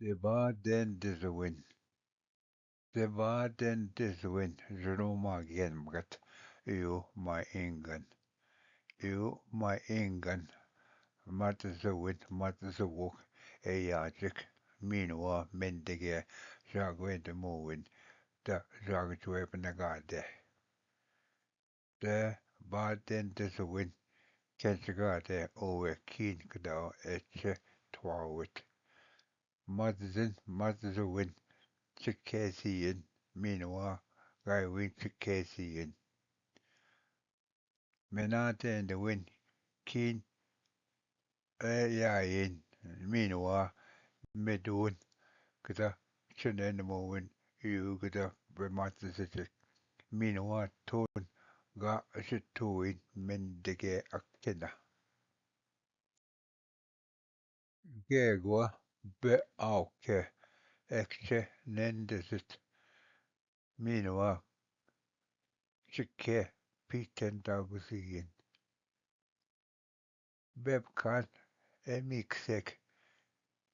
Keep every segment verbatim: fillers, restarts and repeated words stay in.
Deba den dizwin. Deba den dizwin, jnu ma gen mgat, iu ma ingen. Iu ma ingen, mat zwin, mat zwuk, e yajik, minwa, mendege, jagwe de muwin, da jagwe pnegade. Deba den dizwin, kenchgade, owe, kin kdao, eche, twawit. Madzin, madzwin, chikesiyin, minwa, gaiwin, chikesiyin. Mena den dewin, kin, e yayin, minwa, medun, kda, chenen muwin, iu kda, be madzin, minwa, tun, ga, jituin, mendege, akena. Gegwa be auke, ekche nendezit, minwa, chike, piten daguziyin. Bebkan, e miksek,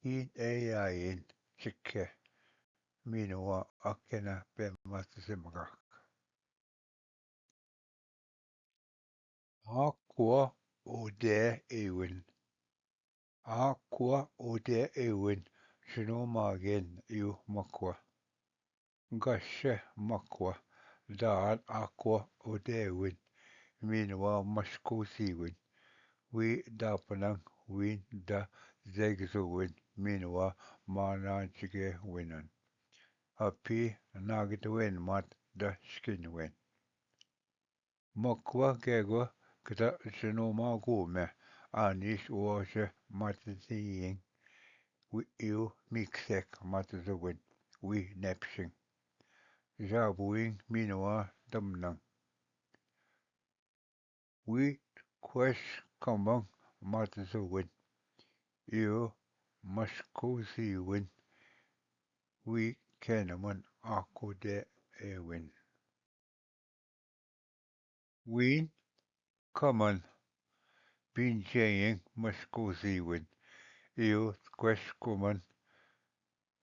kin e yayin, chike, minwa, akena, be matzimgak. Akwa ode ewin. Akwa ode ewin, jnu ma gen, iu makwa. Gashe makwa, dan akwa ode ewin, minwa, mashkuziwin. Wi dapnang, win da zegzuwin, minwa, mana jige winan. Api nagdwen mat da shkinwen. Makwa gegwa kda jnu ma gume, anish uoje matzin, wi iu miksek, matzwin, wi nepshin. Jabuin, minwa, damnang. Wi kwesh kamang, matzwin, iu mashkuziwin, wi kenaman, akude ewin. Win kaman, binjeyin, mashkuziwin, iu kwesh kuman,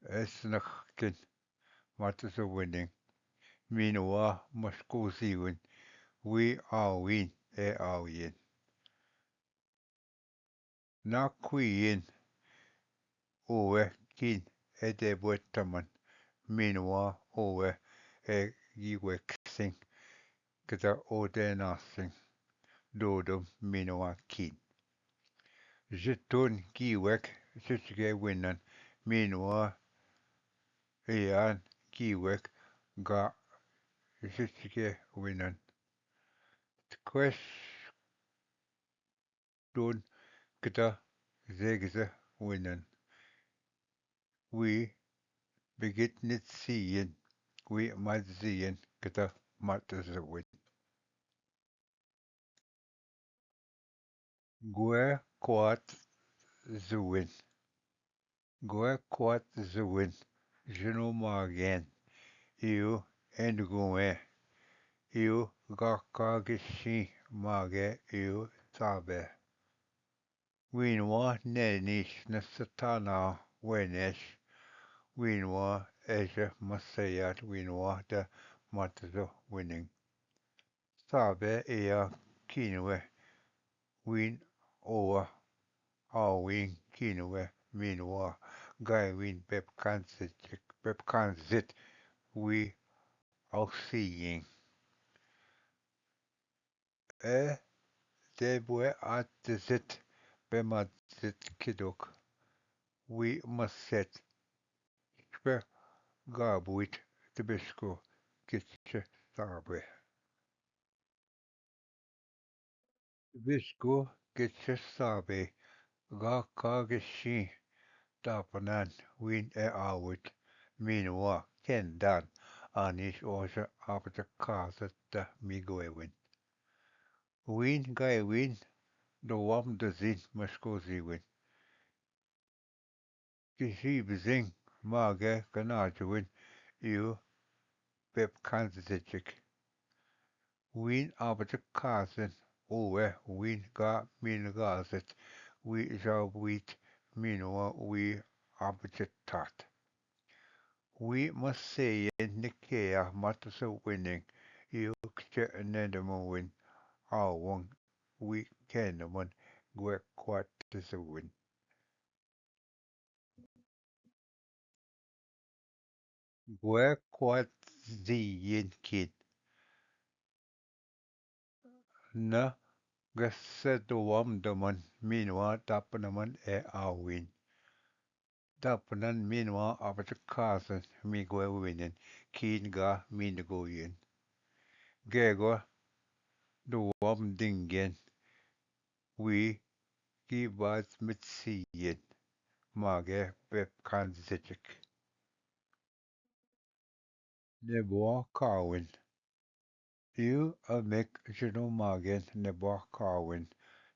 esnakkin, matzwinin, minwa, mashkuziwin, wi awin, e awyin. Nakwiyin, uwe kin, e debwe taman, minwa, uwe, e giweksin, kda ode nasin, dodom, minwa, kin. Jitun giwek, jitge winan, minwa, iyan giwek, ga jitge winan. Tkwesh dun kda zegze winan. Wi bigit nitsiyin, wi madziyin kda matzwin. Gwe kwat zwin. Gwe kwat zwin, jnu ma gen, iu endguwe, iu gaka gishi mage, iu sabe. Winwa nenish nasatana wenesh, winwa eje masayat, winwa da matzwinin. Sabe iya kinwe, win owa, awin kinwe, minwa, gaiwin bepkanzit, bepkanzit, wi ausiyin. E debwe atzit, bemazit kiduk, wi maset, shpe gabuit, tbishku, giche sabe. Tbishku, giche sabe, gaka gishi, dapnan, win e awit, minwa, kendan, anish oja apta kazat da migwewin. Win gaiwin, dowam dazin, mashkuziwin. Kishibzin, mage kanajwin, iu bepkanzitjik. Win abtkazen, uwe, win ga mingazet, wi jawit, minwa, wi आबजथात। We must say in Nicaea, Martha said, winning, you kche nedemowin, awong, we kenemun, gwe kwat sewin. Gwe kwat ziyin kin. Na gese duwam daman minwa dapnaman e awin. Dapnan minwa abjakasan mi gwe winin kin ga min goyin. Gego duwam dingen wi ki baz mit siyin mage pepkan zejik. Nebwa kawin. Iu a mek jino magen nebwa kawin.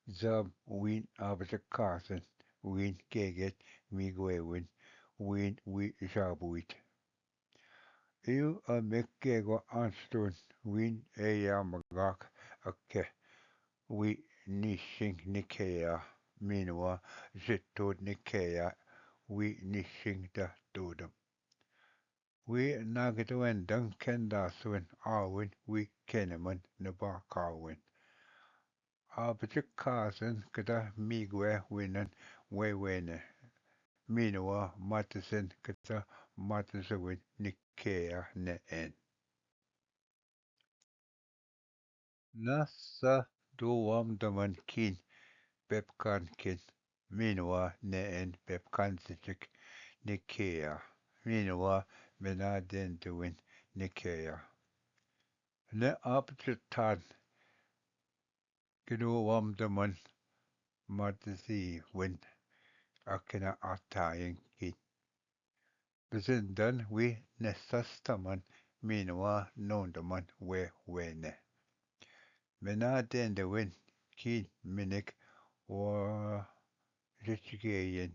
Zab win abjakasen win keget mi gwewin win wi jabuit. Iu a mek kego anstun win eya magak ake wi nishing Nicaea minwa jitud Nicaea wi nishing da dudum. Wi nagit wendang kendaswin awin wi kenemun nebwa kawin. Abjakasen keda mi gwe winan wewene. Minwa matesen keda matesewin Nicaea ne en. Na sa duwam daman kin pepkan kin minwa ne en pepkan zejik Nicaea minwa mena den duwin Nicaea. Ne abjatan Kinu wam daman matasi win akena atayin kin. Bizindan wi nesas taman minwa non daman we wene. Mena dende win kin minik wa jichigeyin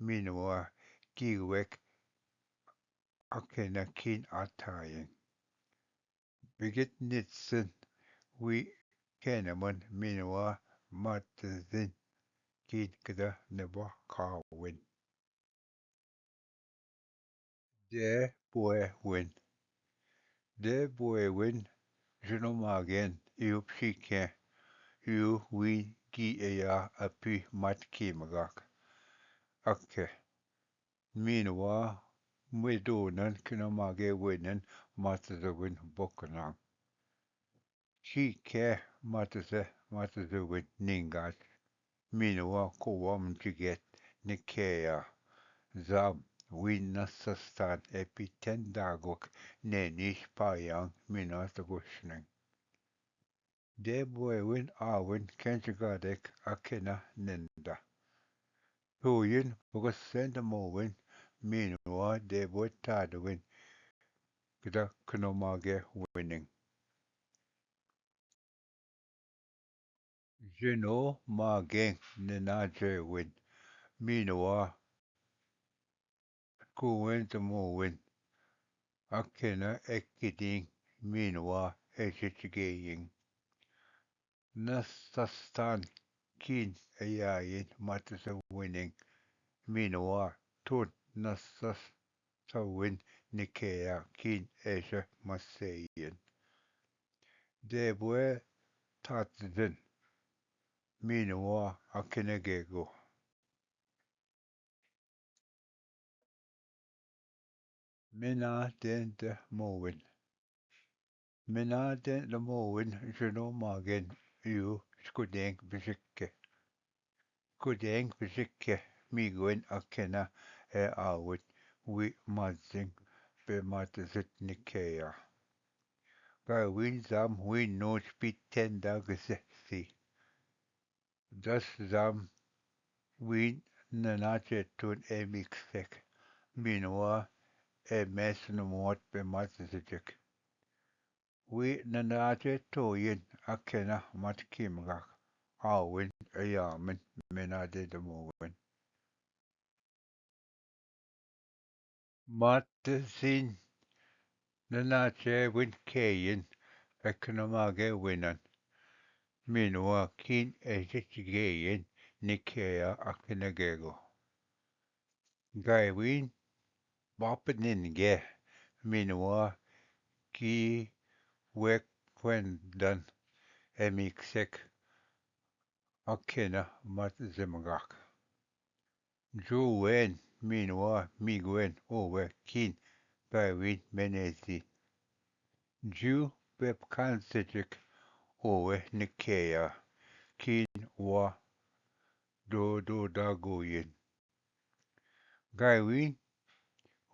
minwa kiwek akena kin atayin. Bigit nitsin wi kenemun minwa matazin kin kida nebwa kawin. De bwe win. De bwe win jino magen iu pshike iu win ki eya api mat ki magak. Ake. Minwa mwe donan kina mage wenen matazawin boknang. Ki ke matase matazawin ningat. Minwa kowam jiget nikeya. Zab win nasastan epi ten dagok nenish payang minwa tagushning. De bwe win awin kench gadek akena nenda. Tuyin buka senda mo win minwa de bwe tad win kida kno mage winning. Jino magen nena je win minwa kuwen tamo win. Akena ekiding minwa echichigeyin. Nasastan kin eyayin matasa winning. Minwa tun nasas tawin nikeya kin esha maseyin. Debwe tatzin minwa akena gego. Mena den de mowin. Mena den de mowin jino magen yu skudeng bisikke. Skudeng bisikke migwen akena e awit wi mazing be matazit nikeya. Gawin zam win noj pi tenda gzesi. Das zam win nanache tun e miksek. Minwa e mes numot pe mat zidek. Wi nanache toyin akena mat kimgak. Awin ayamin menade demowin. Matazin nanache win keyin eknomage winan. Minwa kin ejichigeyin nikeya akinagego. गायवीन बाप निन गे, मीनवा की वे क्वेंदन एमिक्सेक अखेना मत जमगाक। जो वेन मीनवा मीगवेन ओवे कीन गायवीन मेनेजी। ज्यू पेपखान सेचक ओवे निखेया, कीन वा दो दो दागोयन। गायवीन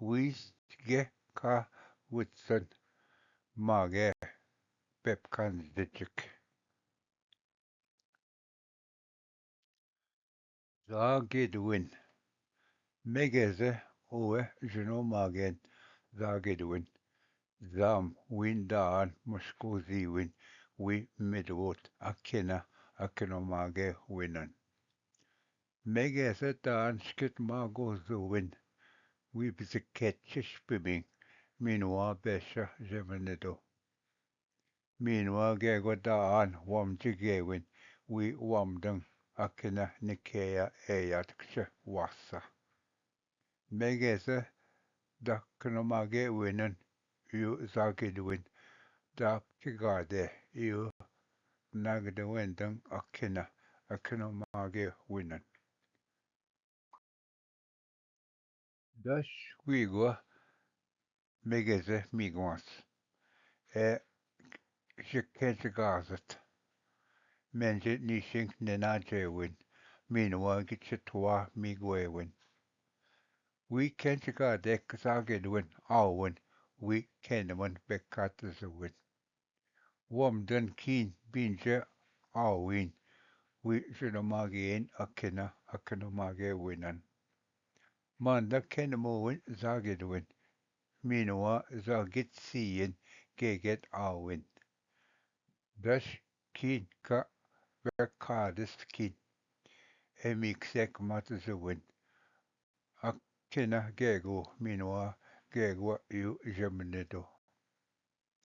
वीस गे का वचन मागे पेपखान सेचक। जागेदविन। मेगेजे ओवे जनो मागेन जागेदविन। जाम विन दान मुश्को जीविन वी मिदवोत अखेना अखेनो मागे विनन। मेगेजे दान शिकित मागो जुविन वी बिजकेत चिश पिबिंग मीनवा बेशा जमने दो। मीनवा गेगो दान वम जिगेविन वी वम दंग अखेना निखेया एयात क्ष वासा। मेगेजे दखनो मागे विनन यू जागेदविन दाप चिगादे यू नागदविन दंग अखेना अखेनो मागे विनन। दश वीगो मेगेजे मीगवास। ए शिकेंच गाजत। मेंजे निशिंग नेना जेविन। मीनवा की चितवा मीगवेविन। वी केंच गादे कसागेदविन आविन। वी केंदवन बेकात जविन। वमदन कीन बींजे आविन, वी जनो मागेन अखेना अखेनो मागे विनन। मांदा खेन मोविन जागेदविन, मीनवा जागेद सीयन गेगेद आविन। दश कीन का वेखादस कीन, एमिक्सेक मत जुविन। अखेना गेगो मीनवा गेगो यू जमने दो।